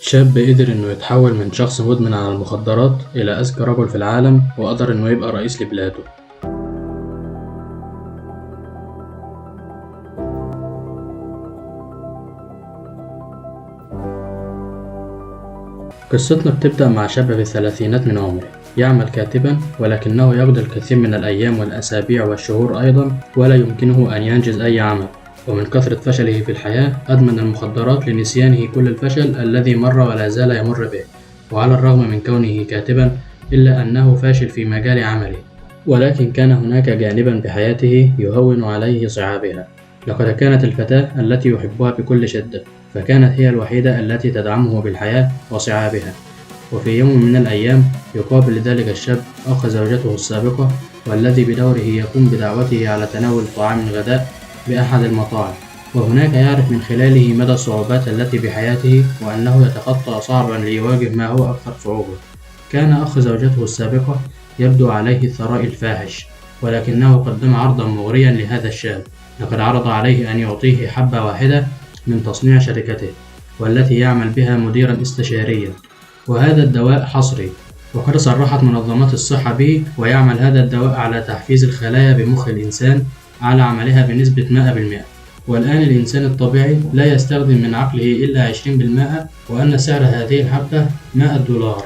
شاب قدر إنه يتحول من شخص مدمن على المخدرات إلى أذكى رجل في العالم، وقدر إنه يبقى رئيس لبلاده. قصتنا بتبدأ مع شاب في الثلاثينات من عمره، يعمل كاتبا، ولكنه يقضي الكثير من الأيام والأسابيع والشهور أيضا ولا يمكنه أن ينجز أي عمل. ومن كثرة فشله في الحياة أدمن المخدرات لنسيانه كل الفشل الذي مر ولا زال يمر به. وعلى الرغم من كونه كاتبا إلا أنه فاشل في مجال عمله، ولكن كان هناك جانبا في حياته يهون عليه صعابها. لقد كانت الفتاة التي يحبها بكل شدة، فكانت هي الوحيدة التي تدعمه بالحياة وصعابها. وفي يوم من الأيام يقابل ذلك الشاب أخ زوجته السابقة، والذي بدوره يقوم بدعوته على تناول طعام الغداء بأحد المطاعم، وهناك يعرف من خلاله مدى الصعوبات التي بحياته، وأنه يتخطى صعبا ليواجه ما هو أكثر صعوبة. كان أخ زوجته السابقة يبدو عليه الثراء الفاحش، ولكنه قدم عرضا مغريا لهذا الشاب. لقد عرض عليه أن يعطيه حبة واحدة من تصنيع شركته، والتي يعمل بها مديرا استشاريا، وهذا الدواء حصري، وقد صرحت منظمات الصحة به. ويعمل هذا الدواء على تحفيز الخلايا بمخ الإنسان على عملها بنسبة 100%. والآن الإنسان الطبيعي لا يستخدم من عقله إلا 20%، وأن سعر هذه الحبة $100،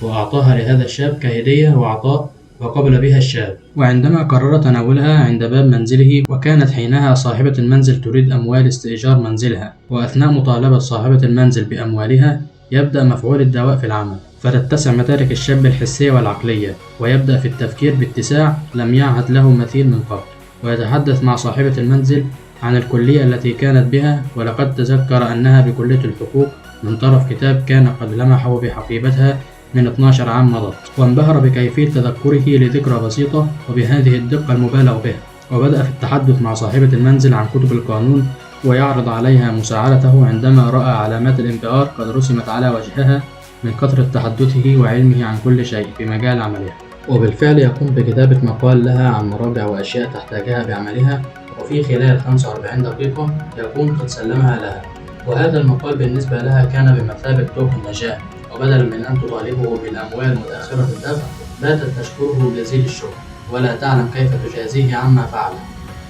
وأعطاها لهذا الشاب كهدية وعطاء، وقبل بها الشاب. وعندما قرر تناولها عند باب منزله، وكانت حينها صاحبة المنزل تريد أموال استئجار منزلها، وأثناء مطالبة صاحبة المنزل بأموالها يبدأ مفعول الدواء في العمل، فتتسع مدارك الشاب الحسية والعقلية، ويبدأ في التفكير باتساع لم يعهد له مثيل من قبل. ويتحدث مع صاحبة المنزل عن الكلية التي كانت بها، ولقد تذكر أنها بكلية الحقوق من طرف كتاب كان قد لمحه بحقيبتها من 12 عام مضت، وانبهر بكيفية تذكره لذكرى بسيطة وبهذه الدقة المبالغ بها. وبدأ في التحدث مع صاحبة المنزل عن كتب القانون، ويعرض عليها مساعدته عندما رأى علامات الانبهار قد رسمت على وجهها من كثرة تحدثه وعلمه عن كل شيء في مجال عملها. وبالفعل يقوم بكتابة مقال لها عن مراجع وأشياء تحتاجها بعملها، وفي خلال 45 دقيقة يكون قد سلمها لها. وهذا المقال بالنسبة لها كان بمثابة طوق النجاة، وبدلا من أن تطالبه بالأموال متأخرة الدفع، باتت تشكره جزيل الشكر، ولا تعلم كيف تجازيه عما فعله.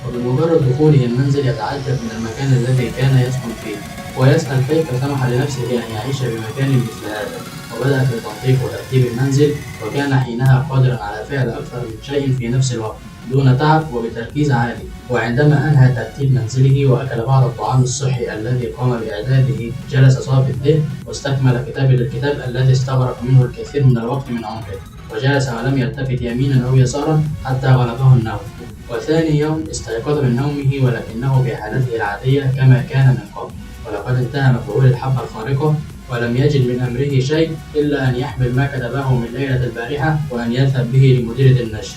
وبمجرد دخوله المنزل يتعجب من المكان الذي كان يسكن فيه، ويسأل كيف سمح لنفسه أن يعيش بمكان مثل هذا. وبدأ في تنظيف وترتيب المنزل، وكان حينها قادرا على فعل أكثر من شيء في نفس الوقت دون تعب وبتركيز عالي. وعندما أنهى ترتيب منزله وأكل بعض الطعام الصحي الذي قام بإعداده، جلس صافي الذهن واستكمل كتابة الكتاب الذي استغرق منه الكثير من الوقت من عمره، وجلس ولم يلتفت يمينا أو يسارا حتى غلبه النوم. وثاني يوم استيقظ من نومه، ولكنه بحالته العادية كما كان من قبل، ولقد انتهى مفعول الحبة الخارقة، ولم يجد من أمره شيء إلا أن يحمل ما كتبه من ليلة البارحة وأن يذهب به لمديرة النشر،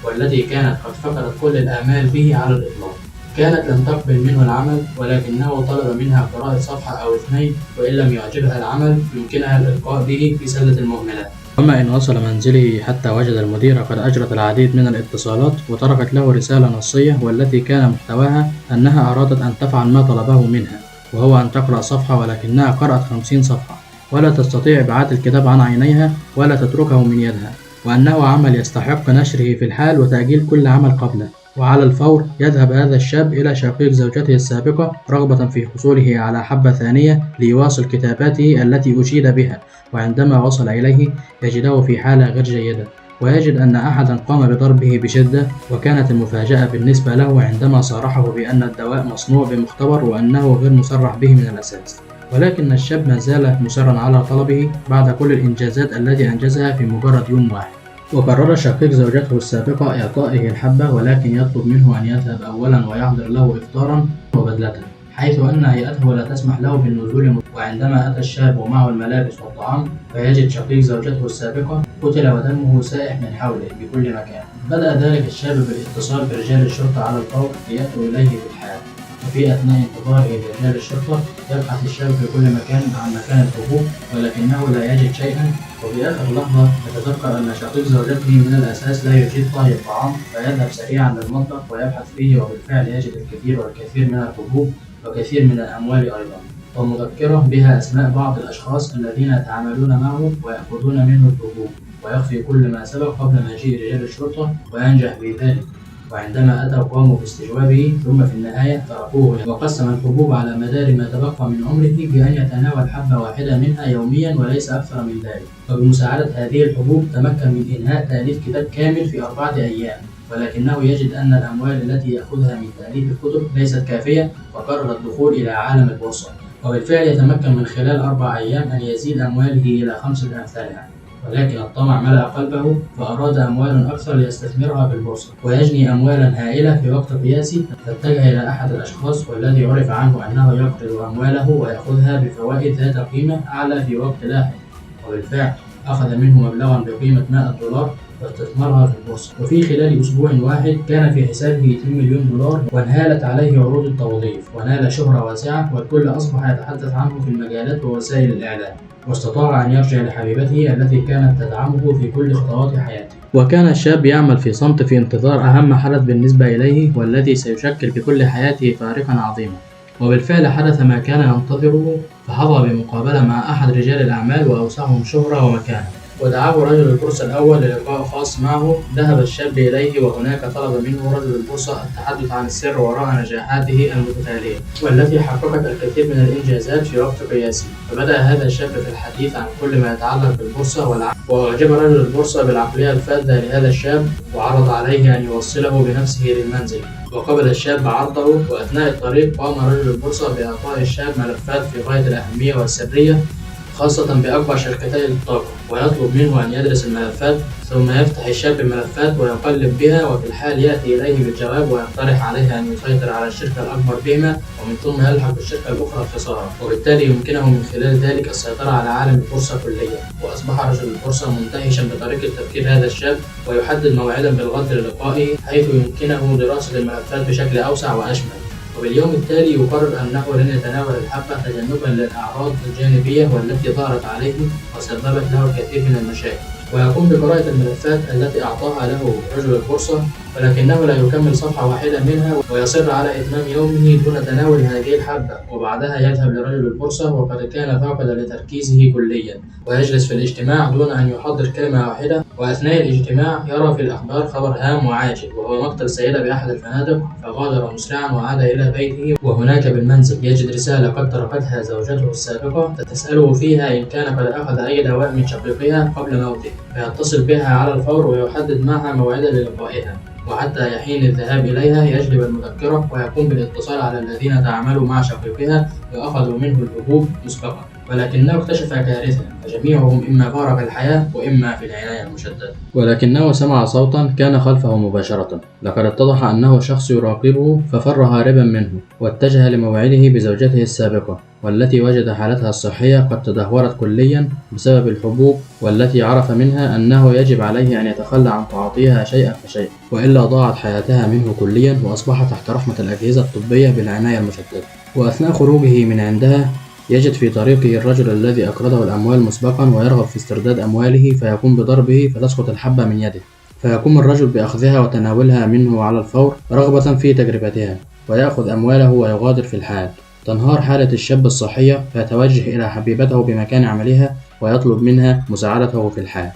والتي كانت قد فقدت كل الآمال به على الإطلاق. كانت لم تقبل منه العمل، ولكنه طلب منها قراءة صفحة أو اثنين، وإن لم يعجبها العمل يمكنها الإلقاء به في سلة المهملات. أما إن وصل منزله حتى وجد المديرة قد أجرت العديد من الاتصالات، وتركت له رسالة نصية، والتي كان محتواها أنها أرادت أن تفعل ما طلبه منها، وهو أن تقرأ صفحة، ولكنها قرأت 50 صفحة، ولا تستطيع إبعاد الكتاب عن عينيها ولا تتركه من يدها، وأنه عمل يستحق نشره في الحال وتأجيل كل عمل قبله. وعلى الفور يذهب هذا الشاب إلى شقيق زوجته السابقة رغبة في حصوله على حبة ثانية ليواصل كتاباته التي أشيد بها. وعندما وصل إليه يجده في حالة غير جيدة، ويجد أن أحدا قام بضربه بشدة. وكانت المفاجأة بالنسبة له عندما صارحه بأن الدواء مصنوع بمختبر، وأنه غير مصرح به من الأساس. ولكن الشاب ما زال مصرا على طلبه بعد كل الإنجازات التي أنجزها في مجرد يوم واحد. وقرر شقيق زوجته السابقة إعطائه الحبة، ولكن يطلب منه أن يذهب أولا ويحضر له إفطارا وبدلة، حيث أن هيئته لا تسمح له بالنزول. وعندما أتى الشاب ومعه الملابس والطعام، فيجد شقيق زوجته السابقة قتل ودمه سائح من حوله بكل مكان. بدأ ذلك الشاب بالاتصال برجال الشرطة على الفور ليأتوا إليه في الحال. وفي أثناء انتظاره لرجال الشرطة يبحث الشاب في كل مكان عن مكان الهبوط، ولكنه لا يجد شيئا. وفي آخر لحظة يتذكر أن شقيق زوجته من الأساس لا يجيد طهي الطعام، فيذهب سريعا للمطبخ ويبحث فيه، وبالفعل يجد الكثير والكثير من الحبوب وكثير من الأموال أيضا. ومذكرة بها أسماء بعض الأشخاص الذين يتعاملون معه ويأخذون منه الحبوب، ويخفي كل ما سبق قبل مجيء رجال الشرطة وينجح في ذلك. وعندما أتوا قاموا باستجوابه، ثم في النهاية تركوه، وقسم الحبوب على مدار ما تبقى من عمره بأن يتناول حبة واحدة منها يوميا وليس أكثر من ذلك. وبمساعدة هذه الحبوب تمكن من إنهاء تأليف كتاب كامل في 4 أيام، ولكنه يجد أن الأموال التي يأخذها من تأليف الكتب ليست كافية، فقرر الدخول إلى عالم البورصة. وبالفعل يتمكن من خلال 4 أيام أن يزيد أمواله إلى 5 أمثالها، ولكن الطمع ملأ قلبه فأراد أموالا أكثر ليستثمرها في البورصة ويجني أموالا هائلة في وقت قياسي. فاتجه إلى أحد الأشخاص والذي عرف عنه أنه يقرض أمواله ويأخذها بفوائد ذات قيمة أعلى في وقت لاحق، وبالفعل أخذ منه مبلغا بقيمة $100 واستثمرها في البورصة. وفي خلال أسبوع واحد كان في حسابه $2 مليون، وانهالت عليه عروض التوظيف، ونال شهرة واسعة، والكل أصبح يتحدث عنه في المجالات ووسائل الإعلام. واستطاع أن يرجع لحبيبته التي كانت تدعمه في كل خطوات حياته. وكان الشاب يعمل في صمت في انتظار أهم حدث بالنسبة إليه، والذي سيشكل في كل حياته فارقا عظيما. وبالفعل حدث ما كان ينتظره، فحظى بمقابلة مع أحد رجال الأعمال وأوسعهم شهرة ومكانة، ودعاه رجل البورصة الأول للقاء خاص معه. ذهب الشاب إليه، وهناك طلب منه رجل البورصة التحدث عن السر وراء نجاحاته المتتالية، والتي حققت الكثير من الإنجازات في وقت قياسي. فبدأ هذا الشاب في الحديث عن كل ما يتعلق بالبورصة والعقل، وأعجب رجل البورصة بالعقلية الفذة لهذا الشاب، وعرض عليه أن يوصله بنفسه للمنزل. وقبل الشاب عرضه، وأثناء الطريق قام رجل البورصة بإعطاء الشاب ملفات في غاية الأهمية والسرية، خاصة بأكبر شركتي الطاقة، ويطلب منه أن يدرس الملفات. ثم يفتح الشاب الملفات ويقلب بها، وفي الحال يأتي إليه بالجواب ويقترح عليه أن يسيطر على الشركة الأكبر بهما، ومن ثم يلحق الشركة الأخرى الخسارة، وبالتالي يمكنه من خلال ذلك السيطرة على عالم البورصة كليا. وأصبح رجل البورصة مندهشا بطريقة تفكير هذا الشاب، ويحدد موعدا بالغد للقائه حيث يمكنه دراسة الملفات بشكل أوسع وأشمل. وباليوم التالي يقرر أنه لن يتناول الحبة تجنبا للأعراض الجانبية والتي ظهرت عليه وسببت له الكثير من المشاكل، ويقوم بقراءة الملفات التي أعطاها له رجل البورصة، ولكنه لا يكمل صفحة واحدة منها، ويصر على إتمام يومه دون تناول هذه الحبة. وبعدها يذهب لرجل البورصة وقد كان فاقدا لتركيزه كليا، ويجلس في الاجتماع دون أن يحضر كلمة واحدة. وأثناء الاجتماع يرى في الأخبار خبر هام وعاجل، وهو مقتل سيدة بأحد الفنادق، فغادر مسرعا وعاد إلى بيته. وهناك بالمنزل يجد رسالة قد تركتها زوجته السابقة تسأله فيها إن كان قد أخذ أي دواء من شقيقها قبل موته، فيتصل بها على الفور ويحدد معها موعدا للقائها. وحتى يحين الذهاب إليها يجلب المذكرة ويقوم بالاتصال على الذين تعاملوا مع شقيقها وأخذوا منه الحبوب مسبقا، ولكنه اكتشف كارثة، فجميعهم إما فارق الحياة وإما في العناية المشددة. ولكنه سمع صوتا كان خلفه مباشرة، لقد اتضح أنه شخص يراقبه، ففر هاربا منه واتجه لموعده بزوجته السابقة، والتي وجد حالتها الصحية قد تدهورت كليا بسبب الحبوب، والتي عرف منها أنه يجب عليه أن يتخلى عن تعاطيها شيئا فشيئا، وإلا ضاعت حياتها منه كليا، وأصبح تحت رحمة الأجهزة الطبية بالعناية المشددة. وأثناء خروجه من عندها يجد في طريقه الرجل الذي أقرضه الأموال مسبقا ويرغب في استرداد أمواله، فيقوم بضربه فتسقط الحبة من يده، فيقوم الرجل بأخذها وتناولها منه على الفور رغبة في تجربتها، ويأخذ أمواله ويغادر في الحال. تنهار حالة الشاب الصحية، فيتوجه إلى حبيبته بمكان عملها ويطلب منها مساعدته في الحال،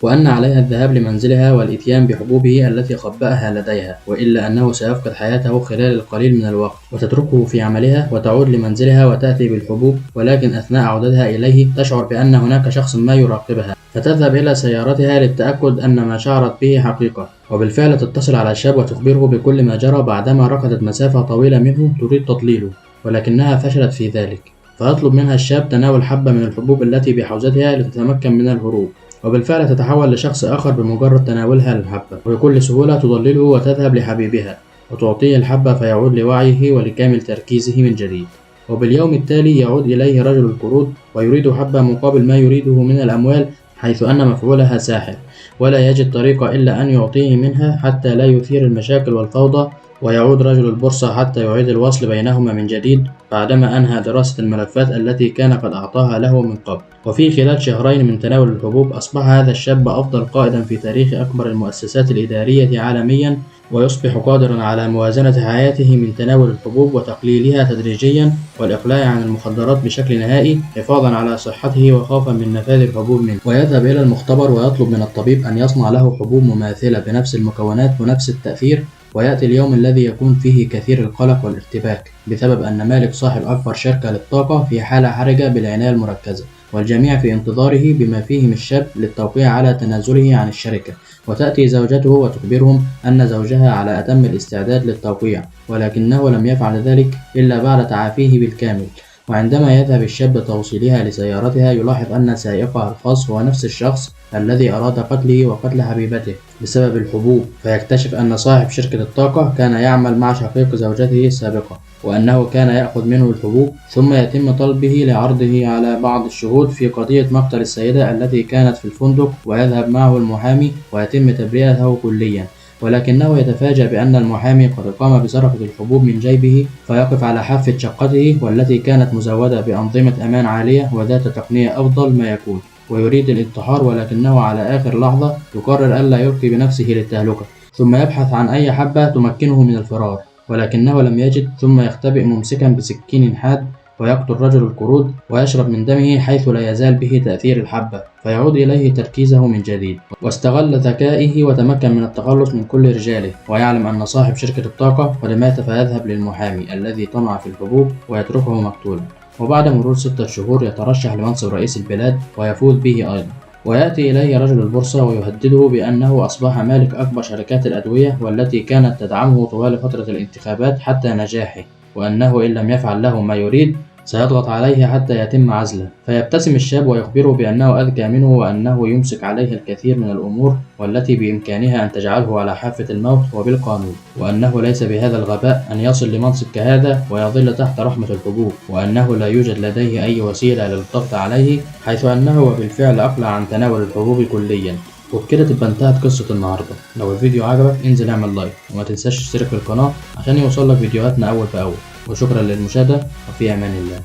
وأن عليها الذهاب لمنزلها والإتيان بحبوبه التي خبأها لديها، وإلا أنه سيفقد حياته خلال القليل من الوقت، وتتركه في عملها وتعود لمنزلها وتأتي بالحبوب. ولكن أثناء عودتها إليه تشعر بأن هناك شخص ما يراقبها، فتذهب إلى سيارتها للتأكد أن ما شعرت به حقيقة، وبالفعل تتصل على الشاب وتخبره بكل ما جرى بعدما ركضت مسافة طويلة منه تريد تضليله، ولكنها فشلت في ذلك. فيطلب منها الشاب تناول حبة من الحبوب التي بحوزتها لتتمكن من الهروب، وبالفعل تتحول لشخص آخر بمجرد تناولها للحبة، وبكل سهولة تضلله وتذهب لحبيبها وتعطيه الحبة، فيعود لوعيه ولكامل تركيزه من جديد. وباليوم التالي يعود إليه رجل القروض ويريد حبة مقابل ما يريده من الأموال، حيث أن مفعولها ساحر، ولا يجد طريقة إلا أن يعطيه منها حتى لا يثير المشاكل والفوضى ويعود رجل البورصة حتى يعيد الوصل بينهما من جديد بعدما أنهى دراسة الملفات التي كان قد أعطاها له من قبل. وفي خلال شهرين من تناول الحبوب أصبح هذا الشاب أفضل قائدا في تاريخ أكبر المؤسسات الإدارية عالميا، ويصبح قادرا على موازنة حياته من تناول الحبوب وتقليلها تدريجيا والإقلاع عن المخدرات بشكل نهائي حفاظا على صحته وخوفا من نفاذ الحبوب منه. ويذهب إلى المختبر ويطلب من الطبيب أن يصنع له حبوب مماثلة بنفس المكونات ونفس التأثير. ويأتي اليوم الذي يكون فيه كثير القلق والارتباك بسبب أن مالك صاحب أكبر شركة للطاقة في حالة حرجة بالعناية المركزة، والجميع في انتظاره بما فيهم الشاب للتوقيع على تنازله عن الشركة. وتأتي زوجته وتخبرهم أن زوجها على أتم الاستعداد للتوقيع، ولكنه لم يفعل ذلك إلا بعد تعافيه بالكامل. وعندما يذهب الشاب لتوصيلها لسيارتها يلاحظ أن سائقها الخاص هو نفس الشخص الذي أراد قتله وقتل حبيبته بسبب الحبوب، فيكتشف أن صاحب شركة الطاقة كان يعمل مع شقيق زوجته السابقة، وأنه كان يأخذ منه الحبوب، ثم يتم طلبه لعرضه على بعض الشهود في قضية مقتل السيدة التي كانت في الفندق، ويذهب معه المحامي ويتم تبرئته كليا. ولكنه يتفاجأ بأن المحامي قد قام بسرقة الحبوب من جيبه، فيقف على حافة شقته والتي كانت مزودة بأنظمة أمان عالية وذات تقنية أفضل ما يكون، ويريد الانتحار، ولكنه على آخر لحظة يقرر ألا يلقي بنفسه للتهلكة، ثم يبحث عن أي حبة تمكنه من الفرار، ولكنه لم يجد، ثم يختبئ ممسكا بسكين حاد ويقتل رجل القرود ويشرب من دمه حيث لا يزال به تأثير الحبة، فيعود إليه تركيزه من جديد. واستغل ذكائه وتمكن من التخلص من كل رجاله، ويعلم أن صاحب شركة الطاقة قد مات، فيذهب للمحامي الذي طمع في الحبوب ويتركه مقتولا. وبعد مرور 6 شهور يترشح لمنصب رئيس البلاد ويفوز به أيضا. ويأتي إليه رجل البورصة ويهدده بأنه أصبح مالك أكبر شركات الأدوية والتي كانت تدعمه طوال فترة الانتخابات حتى نجاحه، وأنه إن لم يفعل له ما يريد سيضغط عليه حتى يتم عزله. فيبتسم الشاب ويخبره بأنه أذكى منه وأنه يمسك عليه الكثير من الأمور والتي بإمكانها أن تجعله على حافة الموت وبالقانون، وأنه ليس بهذا الغباء أن يصل لمنصب كهذا ويظل تحت رحمة الحبوب، وأنه لا يوجد لديه أي وسيلة للضغط عليه، حيث أنه بالفعل أقلع عن تناول الحبوب كليا. وبكده تبقى انتهت قصة النهاردة. لو الفيديو عجبك انزل اعمل لايك، وما تنساش تشترك في القناة عشان يوصلك فيديوهاتنا أول بأول. وشكرا للمشاهدة، وفي أمان الله.